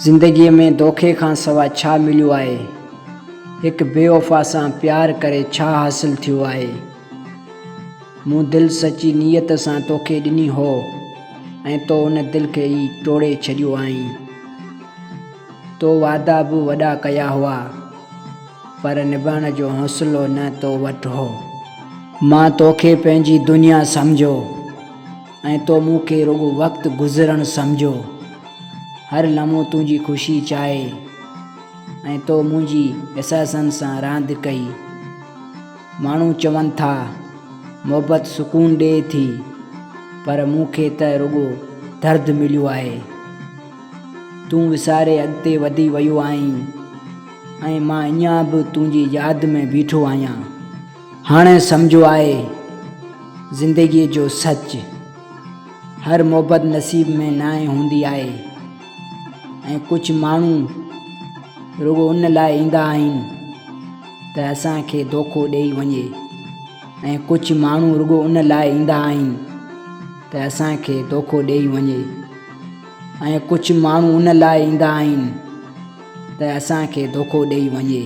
زندگيء ۾ دوکي کان سوا ڇا مليو آهي؟ هڪ بيوفا سان پيار ڪري ڇا حاصل ٿيو آهي؟ مون دل سچي نيت سان توکي ڏني هو ۽ تو ان دل کي ئي ٽوڙي ڇڏيو آهين. تو وعدا به وڏا ڪيا هئا، پر نڀائڻ جو حوصلو نه تو وٽ هو. مان توکي پنهنجي دنيا سمجهيو ۽ تو مون کي رڳو وقت گذرڻ سمجهيو. هر لمحو تنهنجي خوشي چاهي ۽ تو منهنجي احساسن سان راند ڪئي. ماڻهو چون ٿا، محبت سڪون ڏئي ٿي، پر مون کي ته رڳو درد مليو آهي. تون وساري اڳتي وڌي ويو آهين ۽ مان اڃا به تنهنجي ياد ۾ بيٺو آهيان. هاڻي سمجهيو آهي زندگيء جو سچ. هر محبت نصيب ۾ ناهي هوندي آهي ۽ ڪجهه ماڻهو رڳو ان لاء ايندا آهن ته اسان کي دوکو ڏيئي وڃي ۽ ڪجهه ماڻهو رڳو ان لاء ايندا آهن ته اسان کي دوکو ڏيئي وڃي ۽ ڪجهه ماڻهو ان لاء ايندا آهن ته اسان کي دوکو ڏيئي وڃي.